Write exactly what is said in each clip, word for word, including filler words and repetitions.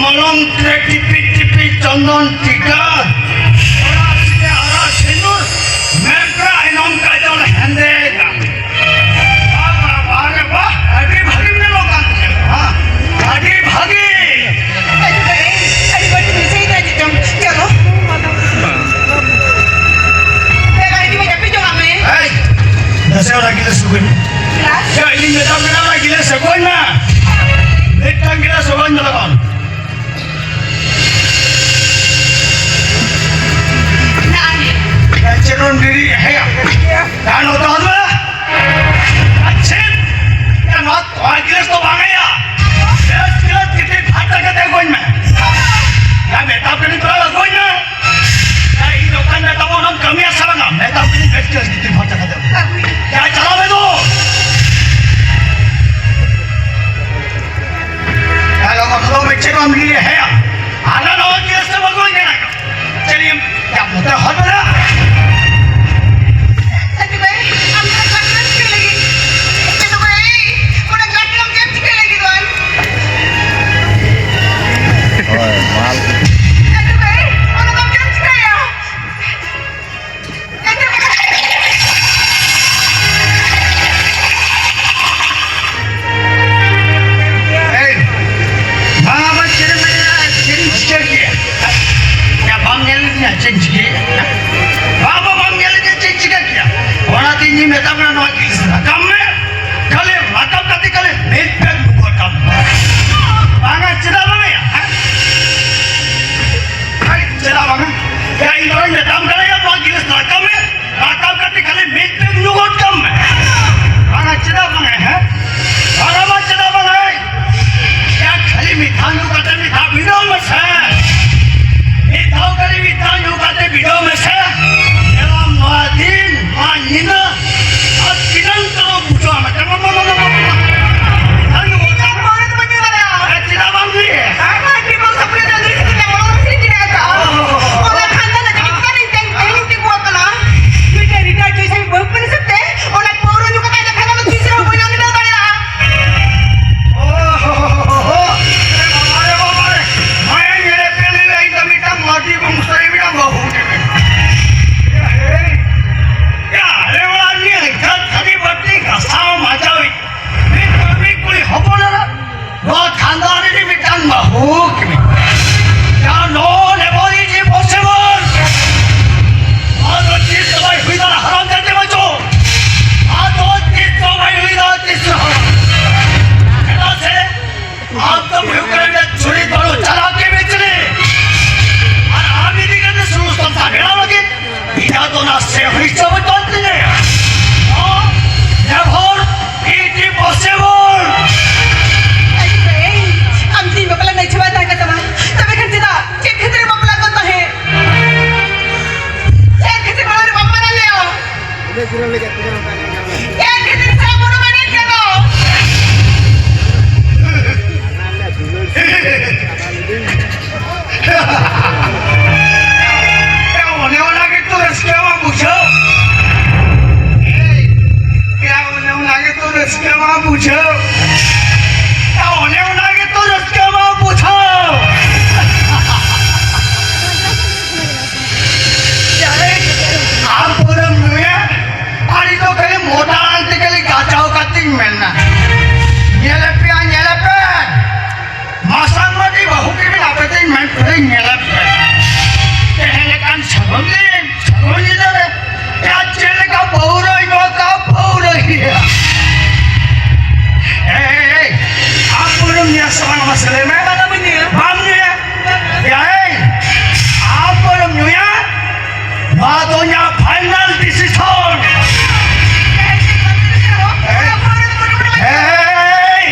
ᱢᱚᱞᱚᱝ ᱛᱮ ᱴᱤᱯᱤ ᱴᱤᱯᱤ ᱪᱚᱱᱫᱚᱱ ᱴᱤᱠᱟ, ᱚᱱᱟ ᱥᱤᱨᱮ ᱟᱨᱟᱜ ᱥᱤᱸᱫᱩᱨ, ᱢᱮᱫ ᱨᱮ ᱟᱭᱱᱚᱢ ᱠᱟᱡᱚᱞ ᱦᱮᱸᱫᱮᱭᱮᱱᱟ᱾ ᱵᱟᱦ, ᱵᱟᱦ, ᱵᱟᱦ ᱨᱮ ᱵᱟᱦ, ᱟᱹᱰᱤ ᱵᱷᱟᱹᱜᱤᱢ ᱧᱮᱞᱚᱜ ᱠᱟᱱ ᱛᱟᱦᱮᱸᱫ, ᱦᱮᱸ? ᱟᱹᱰᱤ ᱵᱷᱟᱹᱜᱤ᱾ ᱟᱹᱰᱤ ᱵᱟᱹᱲᱤᱡ, ᱟᱹᱰᱤ ᱵᱟᱹᱲᱤᱡ ᱵᱩᱡᱷᱟᱹᱣ ᱮᱫᱟ ᱱᱤᱛᱚᱝ᱾ ᱪᱚᱞᱚ᱾ ᱫᱮᱞᱟ, ᱦᱤᱡᱩᱜ ᱢᱮ, ᱡᱟᱹᱯᱤᱫ ᱡᱚᱝᱟᱜ ᱢᱮ᱾ ᱮᱭ, ᱫᱮᱥᱮ ᱚᱱᱟ ᱜᱤᱞᱟᱹᱥ ᱟᱹᱜᱩᱭ ᱢᱮ᱾ ᱜᱤᱞᱟᱹᱥ? ᱭᱟ, ᱤᱧᱤᱧ ᱢᱮᱛᱟᱢ ᱠᱟᱱᱟ, ᱚᱱᱟ ᱜᱤᱞᱟᱹᱥ ᱟᱹᱜᱩᱭ ᱢᱮ᱾ ᱢᱤᱫᱴᱟᱝ ᱜᱤᱞᱟᱹᱥ ᱟᱹᱜᱩᱭ ᱢᱮ ᱞᱚᱜᱚᱱ᱾ ᱱᱚᱜᱼᱚᱭ᱾ ᱪᱮᱫ ᱵᱚᱱ ᱰᱮᱨᱤ ᱦᱮᱭᱟ? ᱰᱟᱱ ᱦᱚᱛᱚ ᱦᱚᱫ ᱵᱮᱲᱟ᱾ ᱟᱪᱪᱷᱟ, ᱱᱚᱣᱟ ᱛᱚᱣᱟ ᱜᱤᱞᱟᱹᱥ ᱫᱚ ᱵᱟᱝ ᱦᱮᱭᱟ᱾ ᱵᱮᱥ ᱜᱤᱞᱟᱹᱥ ᱜᱤᱛᱤᱡ ᱯᱷᱟᱨᱪᱟ ᱠᱟᱛᱮ ᱟᱹᱜᱩᱭ ᱢᱮ᱾ ᱭᱟ, ᱢᱮᱛᱟᱢ ᱠᱟᱹᱱᱟᱹᱧ ᱛᱚᱣᱟ ᱟᱹᱜᱩᱭ ᱢᱮ᱾ ᱭᱟ, ᱤᱧ ᱫᱚᱠᱟᱱ ᱨᱮ ᱛᱟᱵᱚᱱ ᱦᱚᱸᱢ ᱠᱟᱹᱢᱤᱭᱟ ᱥᱮ ᱵᱟᱝᱟ? ᱢᱮᱛᱟᱢ ᱠᱟᱹᱱᱟᱹᱧ ᱵᱮᱥ ᱜᱤᱞᱟᱹᱥ ᱜᱤᱛᱤᱡ ᱯᱷᱟᱨᱪᱟ ᱠᱟᱛᱮ ᱟᱹᱜᱩᱭ ᱢᱮ᱾ ᱭᱟ, ᱪᱟᱞᱟᱣ ᱢᱮ ᱫᱩ᱾ ᱦᱮᱞᱳ, ᱢᱟ ᱠᱷᱚᱵᱚᱨ ᱢᱮ, ᱪᱮᱫ ᱵᱟᱢ ᱞᱟᱹᱭᱟ? ᱦᱮᱸ, ᱦᱟᱱᱟ ᱱᱟᱣᱟ ᱜᱮᱥ ᱫᱚ ᱵᱟᱠᱚ ᱧᱮᱞ ᱟᱠᱟᱫ᱾ ᱪᱮᱫ ᱮᱢ, ᱭᱟ, ᱢᱚᱛᱮ ᱦᱚᱲ ᱵᱚᱞᱮ? ᱪᱟᱪᱩ ᱵᱷᱟᱹᱭ, ᱟᱢ ᱫᱚ ᱠᱞᱟᱥ ᱨᱮᱢ ᱪᱤᱠᱟᱹᱭ ᱞᱟᱹᱜᱤᱫ? ᱪᱟᱪᱩ ᱵᱷᱟᱹᱭ, ᱚᱱᱟ ᱠᱞᱟᱥ ᱨᱮᱢ ᱪᱮᱫ ᱮᱢ ᱪᱤᱠᱟᱹᱭ ᱞᱟᱹᱜᱤᱫ ᱵᱟᱝ? ᱦᱳᱭ, ᱢᱟᱞ᱾ ᱪᱟᱪᱩ ᱵᱷᱟᱹᱭ, ᱚᱱᱟ ᱫᱚ ᱪᱮᱫ ᱮᱢ ᱪᱤᱠᱟᱹᱭᱟ? ᱮᱭ, ᱵᱟᱝ, ᱟᱵᱟᱨ ᱪᱮᱫ ᱮᱢ ᱢᱮᱱᱟ, ᱪᱮᱫ ᱤᱧ ᱪᱤᱠᱟᱹ ᱠᱮᱭᱟ? ᱭᱟ, ᱵᱟᱢ ᱧᱮᱞ ᱞᱤᱫᱤᱧᱟ, ᱪᱮᱫ ᱤᱧ ᱪᱤᱠᱟᱹᱭᱟ? ᱵᱟᱝ, ᱵᱟᱝ, ᱵᱟᱢ ᱧᱮᱞ ᱞᱤᱫᱤᱧᱟ, ᱪᱮᱫ ᱤᱧ ᱪᱤᱠᱟᱹ ᱠᱮᱭᱟ? ᱚᱱᱟᱛᱮ ᱤᱧᱤᱧ ᱢᱮᱛᱟᱢ ᱠᱟᱱᱟ, ᱱᱚᱣᱟ ᱜᱤᱞᱟᱹᱥ ᱨᱟᱠᱟᱵ ᱢᱮ, ᱠᱷᱟᱹᱞᱤ ᱨᱟᱠᱟᱵ ᱠᱟᱛᱮ ᱠᱷᱟᱹᱞᱤ ᱢᱤᱫ ᱯᱮᱜᱽ ᱧᱩ ᱜᱚᱫ ᱠᱟᱜ ᱢᱮ᱾ ᱵᱟᱝᱟ, ᱪᱮᱫᱟᱜ ᱵᱟᱝᱟ? ᱦᱮᱸ? ᱦᱮᱸ, ᱪᱮᱫᱟᱜ ᱵᱟᱝᱟ? ᱭᱟ, ᱤᱧ ᱫᱚᱧ ᱢᱮᱛᱟᱢ ᱠᱟᱱᱟ, ᱭᱟ, ᱱᱚᱣᱟ ᱜᱤᱞᱟᱹᱥ ᱨᱟᱠᱟᱵ ᱢᱮ᱾ ᱨᱟᱠᱟᱵ ᱠᱟᱛᱮ ᱠᱷᱟᱹᱞᱤ ᱢᱤᱫ ᱯᱮᱜᱽ ᱧᱩ ᱜᱚᱫ ᱠᱟᱜ ᱢᱮ᱾ ᱵᱟᱝᱟ, ᱪᱮᱫᱟᱜ ᱵᱟᱝᱟ, ᱦᱮᱸ? ᱵᱟᱝᱟ, ᱵᱟᱝ, ᱪᱮᱫᱟᱜ ᱵᱟᱝᱟ, ᱦᱮᱸ? ᱭᱟ, ᱠᱷᱟᱹᱞᱤ ᱢᱤᱫ ᱫᱷᱟᱣ ᱧᱩ ᱠᱟᱛᱮ ᱢᱤᱫ ᱫᱷᱟᱣ ᱵᱤᱰᱟᱹᱣ ᱢᱮᱥᱮ᱾ ᱢᱤᱫ ᱫᱷᱟᱣ ᱠᱷᱟᱹᱞᱤ ᱢᱤᱫ ᱫᱷᱟᱣ ᱧᱩ ᱠᱟᱛᱮ ᱵᱤᱰᱟᱹᱣ ᱢᱮᱥᱮ᱾ ᱧᱮᱞᱟᱢ ᱱᱚᱣᱟ ᱫᱤᱱ, ᱱᱚᱣᱟ ᱧᱤᱫᱟᱹ, ᱟᱨ ᱛᱤᱱᱟᱹᱝ ᱪᱚᱨᱚᱠ ᱵᱩᱡᱷᱟᱹᱜᱼᱟ ᱢᱮᱫᱴᱟᱝ᱾ ᱢᱟ, ᱢᱟ, ᱢᱟ, ᱢᱟ, ᱢᱟ᱾ ᱢᱤᱫ ᱫᱷᱟᱣ ᱧᱩ ᱜᱚᱫ ᱠᱟᱜ ᱢᱮ᱾ ᱤᱧ ᱫᱚ ᱯᱟᱹᱣᱨᱟᱹ ᱫᱚ ᱵᱟᱹᱧ ᱧᱩ ᱫᱟᱲᱮᱭᱟᱜᱼᱟ᱾ ᱟᱨ ᱪᱮᱫᱟᱜ ᱵᱟᱢ ᱧᱩᱭᱟ? ᱟᱨ ᱵᱟᱝ, ᱪᱮᱫ ᱵᱟᱝ ᱥᱟᱯᱲᱮ ᱫᱚ ᱟᱹᱰᱤ ᱨᱟᱹᱥᱠᱟᱹ ᱛᱮ ᱦᱚᱲᱢᱚ ᱠᱚ ᱥᱤᱨᱤᱧ ᱪᱤᱱᱦᱟᱹ ᱟᱠᱟᱫᱼᱟ᱾ ᱚᱱᱟ ᱠᱷᱟᱱ ᱫᱚ ᱞᱟᱹᱜᱤᱫ ᱠᱟᱱᱟ, ᱤᱧ ᱛᱮᱦᱮᱧ, ᱛᱮᱦᱮᱧ ᱤᱧ ᱛᱤᱸᱜᱩ ᱟᱠᱟᱱᱟ᱾ ᱢᱤᱫᱴᱮᱱ ᱨᱤᱴᱟᱭᱟᱨᱰ ᱡᱚᱡᱽ ᱥᱟᱹᱦᱤᱡ ᱵᱟᱹᱦᱩ ᱠᱟᱱᱟ ᱦᱤᱥᱟᱹᱵ ᱛᱮ, ᱚᱱᱟ ᱯᱟᱹᱣᱨᱟᱹ ᱧᱩ ᱠᱟᱛᱮ ᱫᱚ ᱠᱷᱟᱱ ᱫᱚ ᱛᱤᱥ ᱨᱮᱦᱚᱸ ᱵᱟᱹᱧ ᱟᱹᱜᱩ ᱫᱟᱲᱮᱭᱟᱜᱼᱟ᱾ ᱚ ᱦᱚ ᱦᱚ ᱦᱚ ᱦᱚ᱾ ᱟᱨᱮ ᱵᱟᱵᱟ ᱨᱮ, ᱵᱟᱵᱟ ᱨᱮ᱾ ᱦᱩᱠ ᱢᱮ᱾ ᱡᱟ ᱱᱚ ᱱᱮᱵᱚᱨᱤ ᱡᱤ ᱯᱚᱥᱮᱵᱚᱞ᱾ ᱟᱫᱚ ᱪᱮᱫ ᱫᱚ ᱵᱟᱭ ᱦᱩᱭ ᱫᱟᱲᱮᱭᱟᱜᱼᱟ, ᱦᱟᱨᱟᱢ ᱡᱟᱛᱮ ᱵᱟᱪᱚ᱾ ᱟᱫᱚ ᱪᱮᱫ ᱫᱚ ᱵᱟᱭ ᱦᱩᱭ ᱫᱟᱲᱮᱭᱟᱜᱼᱟ ᱛᱤᱥ ᱨᱮᱦᱚᱸ᱾ ᱪᱮᱫᱟᱜ ᱥᱮ ᱟᱢ ᱫᱚᱢ ᱦᱩᱭᱩᱜ ᱠᱟᱱᱟ ᱢᱤᱫᱴᱮᱱ ᱪᱩᱨᱤᱛ ᱵᱟᱹᱲᱩ ᱪᱟᱞᱟᱣ ᱠᱮ ᱵᱮᱪᱞᱮ᱾ ᱟᱨ ᱟᱢ ᱤᱫᱤ ᱠᱟᱛᱮ ᱥᱩᱨᱩ ᱥᱚᱝᱥᱟᱨ ᱵᱮᱱᱟᱣ ᱞᱟᱹᱜᱤᱫ ᱤᱧᱟᱹᱜ ᱫᱚ ᱚᱱᱟ ᱥᱮ ᱦᱩᱭ ᱪᱟᱵᱟ ᱠᱟᱱ ᱛᱤᱧᱟᱹ᱾ ᱚ, never, it impossible. ᱟᱢ ᱡᱩᱫᱤ ᱵᱟᱯᱞᱟ ᱨᱮᱱᱟᱜ ᱤᱪᱪᱷᱟᱹ ᱵᱟᱭ ᱛᱟᱦᱮᱸ ᱠᱟᱱ ᱛᱟᱢᱟ, ᱛᱚᱵᱮ ᱠᱷᱟᱱ ᱪᱮᱫᱟᱜ, ᱪᱮᱫ ᱠᱷᱟᱹᱛᱤᱨ ᱮᱢ ᱵᱟᱯᱞᱟ ᱠᱟᱱ ᱛᱟᱦᱮᱸᱫ? ᱪᱮᱫ ᱠᱷᱟᱹᱛᱤᱨ ᱚᱲᱟᱜ ᱨᱮ ᱵᱟᱢ ᱢᱟᱱᱟ ᱞᱮᱭᱟ? ᱪᱮᱫ ᱠᱷᱟᱹᱛᱤᱨ ᱥᱟᱵ ᱵᱚᱱ ᱢᱮᱱᱮᱫ ᱠᱟᱱᱟ? ᱮ, ᱚᱱᱮ ᱚᱱᱟ ᱜᱮᱛᱚ ᱨᱟᱹᱥᱠᱟᱹ ᱢᱟ ᱵᱩᱡᱷᱟᱹᱣ᱾ ᱮ, ᱚᱱᱮ ᱚᱱᱟ ᱜᱮᱛᱚ ᱨᱟᱹᱥᱠᱟᱹ ᱢᱟ ᱵᱩᱡᱷᱟᱹᱣ᱾ ᱮ, ᱚᱱᱮ ᱚᱱᱟ ᱜᱮᱛᱚ ᱨᱟᱹᱥᱠᱟᱹ ᱢᱟ ᱵᱩᱡᱷᱟᱹᱣ᱾ ᱟᱢ ᱯᱟᱹᱣᱨᱟᱹᱢ ᱧᱩᱭᱟ, ᱟᱨ ᱤᱧ ᱫᱚ ᱠᱷᱟᱹᱞᱤ ᱢᱚᱴᱟ ᱟᱲᱟᱝ ᱛᱮ ᱠᱷᱟᱹᱞᱤ ᱜᱟᱪᱟᱣ ᱠᱟᱛᱮᱧ ᱢᱮᱱᱟ, ᱧᱮᱞᱮ ᱯᱮᱭᱟ, ᱧᱮᱞᱮ ᱯᱮ᱾ ᱢᱟᱥᱟᱝ ᱢᱟᱹᱴᱤ ᱵᱟᱹᱦᱩ ᱠᱤᱱ ᱟᱯᱮ ᱛᱮᱧ ᱢᱮᱱ ᱯᱮ ᱧᱮᱞᱮᱫ ᱯᱮ᱾ ᱛᱮᱦᱮᱧ ᱞᱮᱠᱟᱱ ᱥᱟᱹᱜᱩᱱ ᱫᱤᱱ, ᱥᱟᱹᱜᱩᱱ ᱧᱤᱫᱟᱹ ᱨᱮ ᱪᱮᱫ ᱞᱮᱠᱟ ᱯᱟᱹᱣᱨᱟᱹᱧ ᱧᱩ ᱠᱟᱜᱼᱟ, ᱯᱟᱹᱣᱨᱟᱹ ᱜᱮ᱾ ᱮᱭ, ᱮᱭ, ᱮᱭ, ᱟᱢ ᱯᱟᱹᱣᱨᱟᱹᱢ ᱧᱩᱭᱟ ᱥᱮ ᱵᱟᱝ ᱢᱟᱥᱮ ᱞᱟᱹᱭ ᱢᱮ? ᱵᱟᱝ ᱧᱩᱭᱟ᱾ ᱮᱭ, ᱟᱢ ᱯᱟᱹᱣᱨᱟᱹᱢ ᱧᱩᱭᱟ? ᱱᱚᱣᱟ ᱫᱚ ᱤᱧᱟᱹᱜ final decision᱾ ᱮᱭ!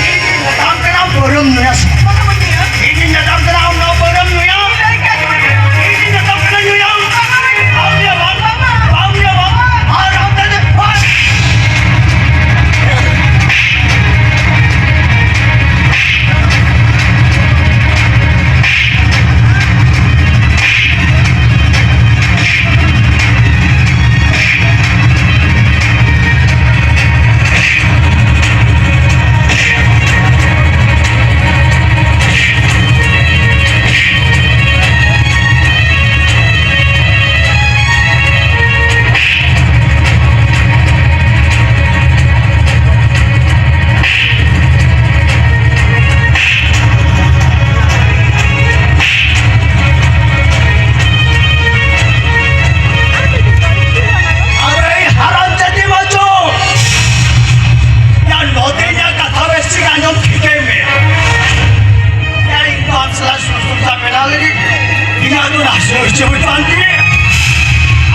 ᱤᱧᱤᱧ ᱢᱮᱛᱟᱢ ᱠᱟᱱᱟ, ᱯᱟᱹᱣᱨᱟᱹᱢ ᱧᱩᱭᱟ ᱥᱮ? ᱤᱧᱤᱧ ᱢᱮᱛᱟᱢ ᱠᱟᱱᱟ, ᱟᱢ ᱱᱚᱣᱟ ᱯᱟᱹᱣᱨᱟᱹᱢ ᱧᱩᱭᱟ? ᱤᱧᱤᱧ ᱢᱮᱛᱟᱢ ᱠᱟᱱᱟ, ᱧᱩᱭᱟᱢ? ᱵᱟᱢ ᱧᱩᱭᱟ, ᱵᱟᱝ? ᱵᱟᱢ ᱧᱩᱭᱟ, ᱵᱟᱝ? ᱟᱨ ᱟᱢ ᱫᱚ ᱪᱮᱫ?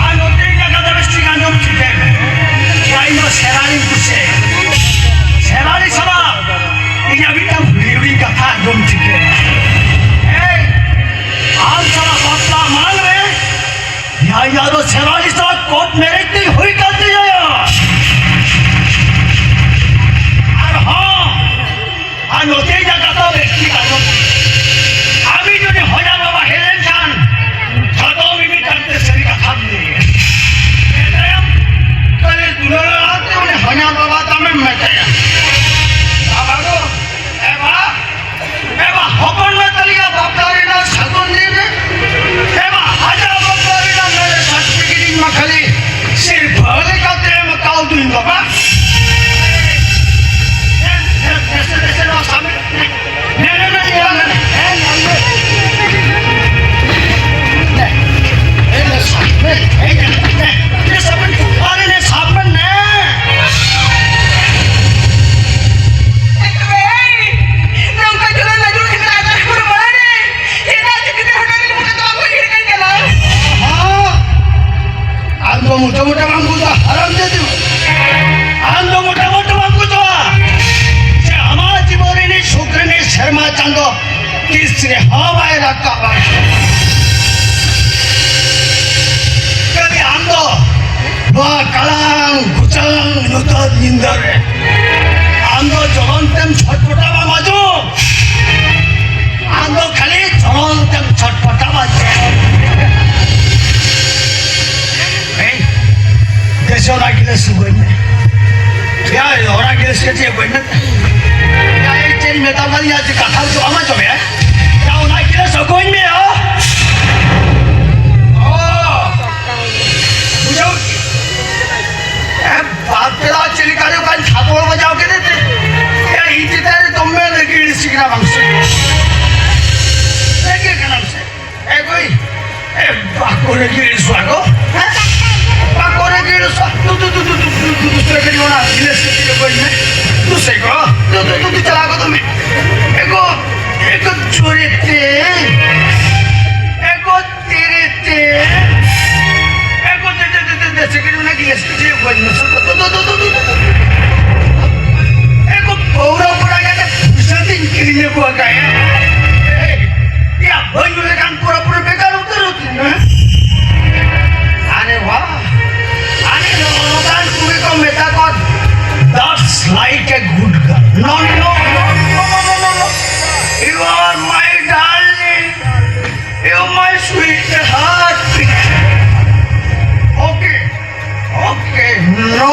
ᱟᱨ ᱱᱚᱛᱮ ᱤᱧᱟᱹᱜ ᱠᱟᱛᱷᱟ ᱵᱮᱥ ᱴᱷᱤᱠ ᱟᱸᱡᱚᱢ ᱴᱷᱤᱠ ᱮᱢ᱾ ᱤᱧ ᱫᱚ ᱥᱮᱨᱟᱞᱤᱧ ᱠᱩᱥᱤᱭᱟᱭᱟ᱾ ᱥᱮᱨᱟᱞᱤ ᱥᱟᱞᱟᱜ ᱤᱧᱟᱹᱜ ᱢᱤᱫᱴᱟᱝ ᱦᱩᱰᱤᱧ ᱦᱩᱰᱤᱧ ᱠᱟᱛᱷᱟ ᱟᱸᱡᱚᱢ ᱴᱷᱤᱠ ᱮᱢ᱾ ᱮᱭ, ᱟᱢ ᱥᱟᱞᱟᱜ ᱵᱟᱯᱞᱟ ᱢᱟᱲᱟᱝ ᱨᱮ ᱤᱧᱟᱹᱜ ᱫᱚ ᱥᱮᱨᱟᱞᱤ ᱥᱟᱞᱟᱜ ᱠᱳᱨᱴ ᱢᱮᱨᱮᱡᱽ ᱛᱤᱧ ᱦᱩᱭ ᱠᱟᱱ ᱛᱤᱧᱟᱹ᱾ ᱟᱨ ᱦᱚᱸ, ᱟᱨ ᱱᱚᱛᱮ ᱤᱧᱟᱹᱜ ᱠᱟᱛᱷᱟ ᱵᱮᱥ ᱴᱷᱤᱠ ᱟᱸᱡᱚᱢ᱾ ᱟᱢᱤᱡ ᱡᱩᱫᱤ ᱦᱚᱧᱦᱟᱨ ᱵᱟᱵᱟ ᱦᱮᱡ ᱞᱮᱱᱠᱷᱟᱱ, ᱡᱷᱚᱛᱚ ᱢᱤᱢᱤᱫ ᱠᱟᱛᱮ ᱥᱟᱹᱨᱤ ᱠᱟᱛᱷᱟᱢ ᱞᱟᱹᱭᱟ᱾ ᱢᱮᱛᱟᱭᱟᱢ, ᱠᱷᱟᱹᱞᱤ ᱫᱩᱞᱟᱹᱲ ᱟᱲᱟᱜ ᱛᱮ ᱩᱱᱤ ᱦᱚᱧᱦᱟᱨ ᱵᱟᱵᱟ ᱛᱟᱢᱮᱢ ᱢᱮᱛᱟᱭᱟ᱾ ᱵᱟᱵᱟ ᱜᱚ, ᱮ ᱵᱟ, ᱮ ᱵᱟ, ᱦᱚᱯᱚᱱ ᱢᱮ ᱛᱟᱞᱤᱭᱟ ᱵᱟᱯᱞᱟ ᱨᱮᱱᱟᱜ ᱥᱟᱹᱜᱩᱱ ᱫᱤᱱ ᱨᱮ᱾ ᱮ ᱵᱟ, ᱟᱡᱟᱜ ᱵᱟᱯᱞᱟ ᱨᱮᱱᱟᱜ ᱱᱚᱰᱮ certificate ᱤᱧ ᱢᱟ ᱠᱷᱟᱹᱞᱤ ᱥᱤᱨᱯᱷᱟᱹ ᱞᱮᱠᱟᱛᱮ ᱮᱢ ᱠᱟᱣᱫᱩᱧ ᱵᱟᱵᱟ᱾ ᱮ, ᱮ, ᱫᱮᱥᱮ, ᱫᱮᱥᱮ ᱱᱚᱣᱟ ᱥᱟᱢᱱᱮ᱾ ᱱᱮ, ᱱᱮ, ᱱᱮ, ᱱᱮ, ᱱᱮ, ᱱᱮ, ᱱᱮ, ᱱᱮ, ᱱᱮ, ᱱᱮ, ᱥᱟᱵ ᱢᱮ᱾ ᱮ, ᱱᱮ, ᱱᱮ, ᱱᱮ, ᱥᱟᱵ ᱢᱮ᱾ ᱟᱨᱮ, ᱱᱮ, ᱥᱟᱵ ᱢᱮ, ᱱᱮ᱾ ᱱᱚᱝᱠᱟ ᱡᱩᱞᱩᱱ ᱱᱟᱡᱩᱞ ᱠᱟᱛᱮ ᱟᱡᱟᱨ ᱦᱚᱲ ᱵᱟᱲᱟᱭ ᱨᱮ, ᱪᱮᱫᱟᱜ ᱪᱤᱠᱟᱹᱛᱮ ᱦᱚᱴᱟᱛ ᱤᱧ ᱵᱚᱠᱟ ᱫᱚ ᱵᱟᱝ ᱠᱚ ᱧᱮᱞ ᱠᱟᱱ ᱠᱟᱱᱟ? ᱟᱦᱟ! ᱟᱢ ᱫᱚ ᱢᱚᱴᱟ ᱢᱚᱴᱟ ᱵᱟᱢ ᱵᱩᱡᱟ, ᱦᱟᱨᱟᱢ ᱡᱟᱹᱛᱤ᱾ ᱟᱢ ᱫᱚ ᱢᱚᱴᱟ ᱢᱚᱴᱟ ᱵᱟᱢ ᱵᱩᱡᱟ᱾ ᱡᱮ ᱟᱢᱟᱜ ᱡᱤᱵᱚᱱ ᱨᱤᱱᱤᱡ ᱥᱩᱠ ᱨᱤᱱᱤᱡ ᱥᱮᱨᱢᱟ ᱪᱟᱸᱫᱚ ᱛᱤᱥ ᱨᱮᱦᱚᱸ ᱵᱟᱭ ᱨᱟᱠᱟᱵᱟ᱾ ᱠᱷᱟᱹᱞᱤ ᱟᱢ ᱫᱚ ᱱᱚᱣᱟ ᱠᱟᱞᱟᱝ ᱠᱩᱪᱟᱝ ᱧᱩᱛᱟᱹᱛ ᱧᱤᱫᱟᱹ ᱨᱮ ᱟᱢ ᱫᱚ ᱡᱚᱞᱚᱱ ᱛᱮᱢ ᱪᱷᱚᱴᱯᱚᱴᱟᱣᱟ ᱢᱟᱡᱚ᱾ ᱟᱢ ᱫᱚ ᱠᱷᱟᱹᱞᱤ ᱡᱚᱞᱚᱱ ᱛᱮᱢ ᱪᱷᱚᱴᱯᱚᱴᱟᱣᱟ ᱪᱮ? ᱮᱭ, ᱫᱮᱥᱮ ᱚᱱᱟ ᱜᱤᱞᱟᱹᱥ ᱟᱹᱜᱩᱭ ᱢᱮ᱾ ᱭᱟ, ᱚᱱᱟ ᱜᱤᱞᱟᱹᱥ ᱠᱟᱹᱴᱤᱡ ᱟᱹᱜᱩᱭ ᱢᱮ᱾ ᱭᱟ, ᱮᱭ, ᱪᱮᱫ ᱤᱧ ᱢᱮᱛᱟᱢ ᱠᱟᱱᱟ, ᱭᱟ, ᱡᱮ ᱠᱟᱛᱷᱟ ᱫᱚ ᱟᱢ ᱟᱸᱡᱚᱢ ᱢᱮ᱾ ᱭᱟ, ᱚᱱᱟ ᱜᱤᱞᱟᱹᱥ ᱟᱹᱜᱩᱭ ᱢᱮ, ᱭᱟ᱾ ᱚ, ᱵᱩᱡᱷᱟᱹᱣ? ᱮ, ᱵᱟᱯᱞᱟ ᱪᱮᱫ ᱞᱮᱠᱟ ᱨᱮ ᱚᱠᱟᱧ ᱛᱷᱟᱯᱚᱲ ᱵᱟᱡᱟᱣ ᱠᱮᱫᱮ ᱛᱮ? ᱮ, ᱤᱧ ᱪᱮᱛᱟᱱ ᱨᱮ ᱫᱚᱢᱮ ᱨᱟᱹᱜᱤ ᱟᱹᱲᱤᱥ ᱠᱟᱱᱟ ᱵᱟᱝ ᱥᱮ? ᱨᱟᱹᱜᱤ ᱠᱟᱱᱟᱢ ᱥᱮ? ᱮ ᱜᱳᱭ, ᱮ, ᱵᱟᱠᱚ ᱨᱟᱹᱜᱤ ᱟᱹᱲᱤᱥᱚᱜᱼᱟ ᱠᱚ? ᱦᱮᱸ? ᱵᱟᱠᱚ ᱨᱟᱹᱜᱤ ᱟᱹᱲᱤᱥᱚᱜᱼᱟ᱾ ᱫᱩ, ᱫᱩ, ᱫᱩ, ᱫᱩ, ᱥᱮ ᱠᱟᱹᱴᱤᱡ ᱚᱱᱟ ᱜᱤᱞᱟᱹᱥ ᱠᱟᱹᱴᱤᱡ ᱨᱮ ᱜᱚᱡ ᱢᱮ᱾ ᱫᱩ ᱥᱮ ᱜᱚ, ᱫᱩ, ᱫᱩ, ᱫᱩ, ᱫᱩ, ᱪᱟᱞᱟᱣ ᱜᱚᱫᱚᱜ ᱢᱮ᱾ ᱮ ᱜᱳ, ᱮ ᱜᱳ, ᱪᱳᱨᱮ ᱛᱮ᱾ ᱮ ᱜᱳ, ᱥᱤᱠᱲᱤ ᱢᱮᱱᱟᱜ ᱜᱮᱭᱟ, ᱥᱤᱠᱲᱤ ᱠᱚ ᱧᱩ ᱥᱩᱨ ᱠᱚ᱾ ᱫᱩ, ᱫᱩ, ᱫᱩ, ᱫᱩ, ᱫᱩ, ᱫᱩ᱾ ᱮ ᱠᱚ ᱯᱟᱹᱣᱨᱟᱹ ᱯᱚᱲᱟ ᱜᱮ ᱯᱩᱭᱥᱟᱹ ᱛᱤᱧ ᱠᱤᱨᱤᱧ ᱟᱹᱜᱩ ᱟᱠᱟᱫᱼᱟ᱾ ᱮ, ᱭᱟ, ᱵᱟᱹᱧ ᱧᱩ ᱞᱮᱠᱷᱟᱱ ᱯᱩᱨᱟᱹ ᱯᱩᱨᱤ ᱵᱮᱠᱟᱨ ᱩᱛᱟᱹᱨᱚᱜ ᱛᱤᱧ, ᱦᱮᱸ? ᱟᱨᱮ ᱵᱟᱦ, ᱟᱨᱮ ᱱᱚᱜᱼᱚ ᱱᱚᱝᱠᱟᱱ ᱠᱩᱲᱤ ᱠᱚ ᱢᱮᱛᱟ ᱠᱚᱣᱟ, "That's like a good girl." No, no, no, no, no, no, no, no. You are my darling. You my sweetheart. Okay, okay, no